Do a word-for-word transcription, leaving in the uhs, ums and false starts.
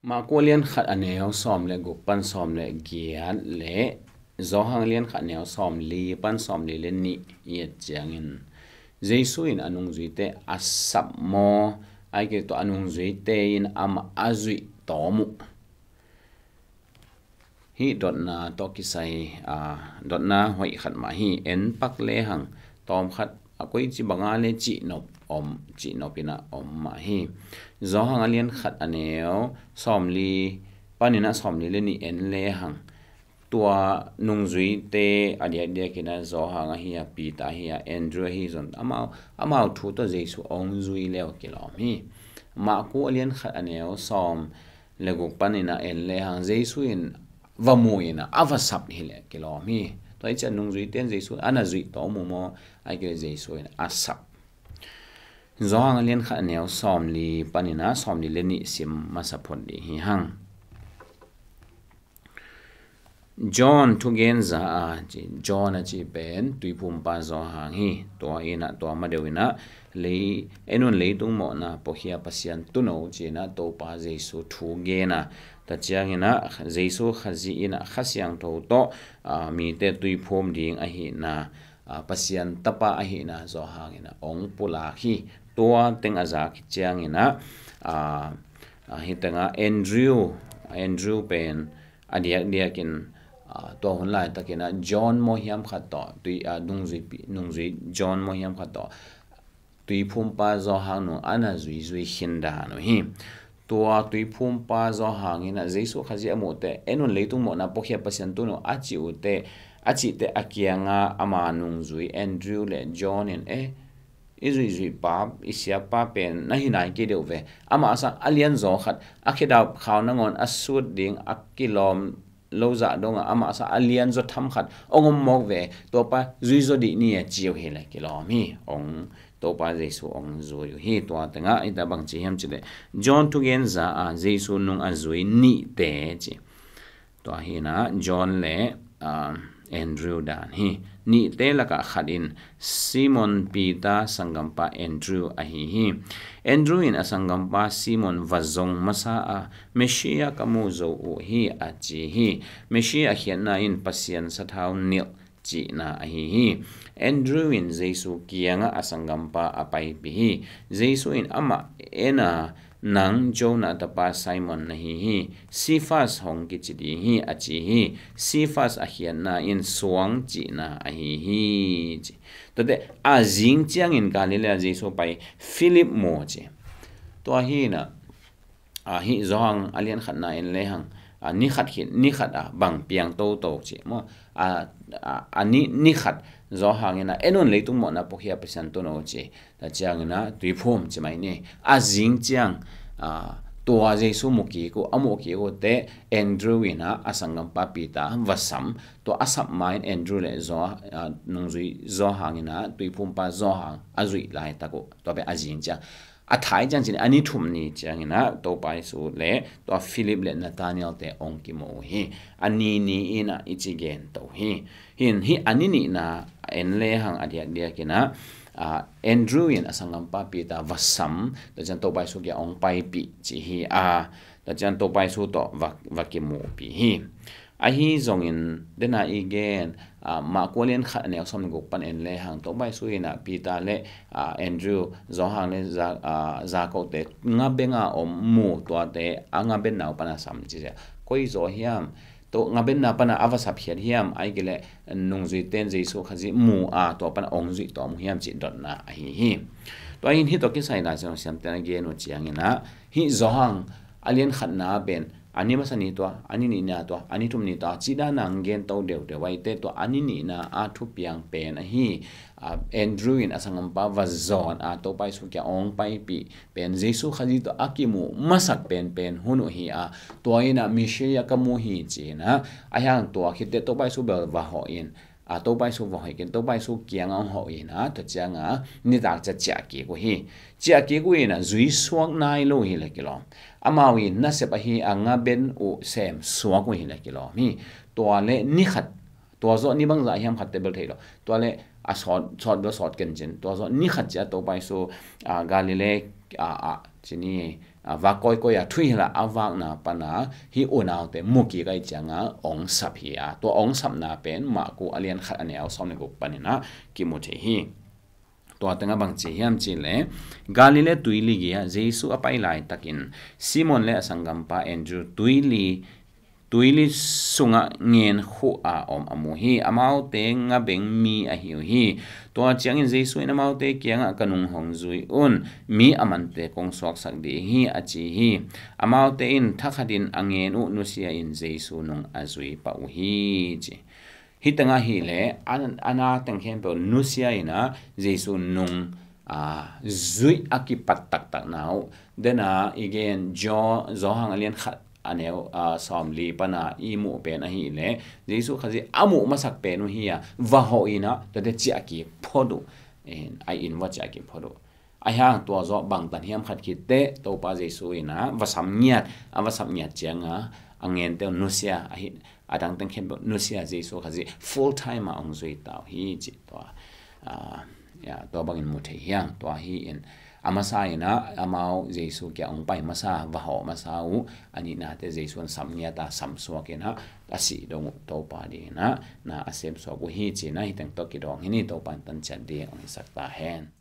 Marku a lian khat a neu sawm le guk pan sawm le giat le Johan a lian khat a neu sawm li pan sawm li le nih i et ciangin, Jesu in a nungzuite a sap maw, ahih kei leh tua a nungzuite in amah a zuih tawm uh. Hih dotna tawh kisai, aa, dotna hoih khat mah hi. En pak lehang tawm khat a koici banga le cihnop om, cihnop in a om mah hi. Johan a lian khat a neu sawm li panin a sawm li le nih en lehang, tua nungzuite a diakdiak in a Johan ahi a, Peter ahi a, Andrew ahi zong amau, amau thu tawh Jesu ong zui le uh kilawm hi. Marku a lian khat a neu sawm le guk panin a en lehang Jesu in va mu in a, a va sap hi leh kilawm hi. Tua hi ciang nungzuite in Jesu a na zuih tawm uh maw, ahih kei leh Jesu in a sap. Johan a lian khat a neu sawm li panin a sawm li le nih sim masa phot dih hi hang. John thugenza a ci, John a ci pen tuiphumpa Johan hi. Tua in a, tua ma deuh in a, lei, en un leitung mawhna puakhia Pasian Tuuno ci in a Topa Jesu thu gen a, tua ciangin a Jesu Khazih in a Kha Siangtho tawh, aa, mite tuiphum ding ahihna, aa, Pasian Tapa ahihna Johan in a ong pulak hi. Tua teng a zak ciangin a, aa, aa, hih teng a Andrew, Andrew pen a diakdiak in, aa, tua hun laitakin a John maw hiam khat tawh, tui, aa, nungzui pi-, nungzui John maw hiam khat tawh tuiphumpa Johan nung a na zuizui khin dan uh hi. Tua tuiphumpa Johan in a Jesu Khazih a muh teh, en un leitung mawhna puakhia Pasian Tuuno a cih uh teh, a cih teh a kianga ama nungzui Andrew le John in, eh, i zuihzuihpa, i siapa pen na hi nai kei deuh ve. Amah a sang a lianzaw khat, a khedap khau nangawn a sut ding a kilawm lo zah dongah amah a sang a lianzaw tham khat ong om mawk ve. Topa zuizaw dih ni a ci uh hi leh kilawm hi. Ong Topa Jesu ong zui uh hi. Tua tengah hita bang ci hiam cih leh John thugenza a Jesu nung a zui nihte ci. Tua hi in a John le, aa, Andrew dan hi. Nihte lakah khat in Simon Peter sanggampa Andrew ahi hi. Andrew in a sanggampa Simon va zong masa a, Messiah ka mu zo uh hi, a ci hi. Messiah a khiatna in Pasian sathau nilh cihna ahi hi. Andrew in Jesu kiangah a sanggampa a paipih hi. Jesu in amah en a, nang Jonah tapa Simon na hi hi. Cephas hong kici ding hi, a ci hi. Cephas a khiatna in suang cihna ahi hi, ci. Tuate a zing ciangin Galilee Jesu pai Philip mu ci. Tua hi in a, aa, hih Johan a lian khatna en lehang, aa, ni khat khit, ni khat a bang piang toto ci maw? Aa, aa, a ni, ni khat Johan in a en un leitung mawhna puakhia Pasian Tuuno ci. Tua ciangin a tuiphum ci mai ni. A zing ciang, aa, tua Jesu mu kik uh, a mu kik uh teh Andrew in a a sanggampa Peter va sam. Tua a sap ma in Andrew le Johan, aa, nungzui Johan in a tuiphumpa Johan a zuih laitak uh. Tua pen a zing ciang. A thai ciang cin a ni thum ni ciangin a Topa Jesu le tua Philip le Nathanael te ong kimu uh hi. A ni ni in a i ci gen to hi. Hin hih a ni nihna en lehang a diakdiak in a, aa, Andrew in a sanggampa Peter va sam, tua ciang Topa Jesu kiang ong paipih ci hi a, tua ciang Topa Jesu tawh va, va kimuhpih hi. Ahi zongin dena i gen, aa, Marku a lian khat a neu sawm le guk pan en lehang Topa Jesu in a Peter le, aa, Andrew, Johan le Za-, aa, Jakob te ngabenga om mu, tuate a ngabenna uh pan a sam ci sia. Koi zaw hiam? Tua ngabenna pan a a va sapkhiat hiam, ahih kei leh nungzuite in Jesu Khazih mu a tua pan a ong zuih tawm uh hiam cih dotna ahi hi. Tua hi in hih tawh kisai Lai Siangtho siamte in a gen uh ciangin a, hih Johan a lian khatna pen a ni masa ni tua, a ni nihna tua, a ni thum ni tua cih dan a gen to deuhdeuh a, ahih teh tua a ni nihna a thupiang pen ahi, aa, Andrew in a sanggampa va zawn a Topa Jesu kiang ong paipih pen Jesu Khazih tawh a kimuh masak penpen hun uh hi a, tua in a Messiah ka mu hi ci in a, ahi hang tua khit teh Topa Jesu bel va hawh in, aa, Topa Jesu va hawh kei in, Topa Jesu kiangah ong hawh in a, tua ciangah nitak ciang ciah kik uh hi. Ciah kik uh in a zui suak nai lo hi leh kilawm. Amau in nasep ahi a ngaben uh sem suak uh hi leh kilawm hi. Tua le ni khat, tua zawh ni bangzah hiam khat teh bel thei lo. Tua le a sawt, sawt bel sawt ken cin. Tua zawh ni khat ciang Topa Jesu, aa, Galilee, aa, aa, ci ni, a vak kawikawi a thuhilh a a vakna pana hih unaute mu kik ahih cianga ong sap hi a, tua ong sapna pen Marku a lian khat a neu sawm le guk paninah kimu thei hi. Tua tengah bang ci hiam cihleh, Galilee tuili gei-ah Jesu a pai laitakin Simon le a sanggampa Andrew tuili tuili sungah ngen khuh a om a mu hi. Amaute ngabeng mi ahi uh hi. Tua ciangin Jesu in amaute kiangah, "Ka nung hong zui un, mi a mante kong suaksak ding hi," a ci hi. Amaute in thakhatin a ngen uh nusia in Jesu nung a zui pah uh hi, ci. Hih tengah hileh a, a na teng khempeuh nusia inah Jesu nung a, zuih a kipat taktakna uh. Dena i gen Jo, Johan a lian khat a neu a sawmli pana i muh pen ahileh Jesu Khazih a muh masak pen uh hi a, va hawh inah tuate ciah kik phot uh. A inn va ciah kik phot uh. Ahi hang tua zawh bangtan hiam khat khitteh Topa Jesu inah va sam ngiat, a va sam ngiat cianga a ngente uh nusia ahi, a dang teng khempeuh nusia Jesu Khazih full time a hong zui ta uh hi, ci tua. A, ya, tua bangin mu thei hiang. Tua hi in a masa inah amau Jesu kia hong pai masa, va hawh masa uh, a nihnate Jesu in sam ngiat a sam suak inah a sih dong uh Topa ding inah na a sem suak uh hi, ci inah hih teng tawh kidawng hi ni. Topa in tan ciat ding hong hisak ta hen.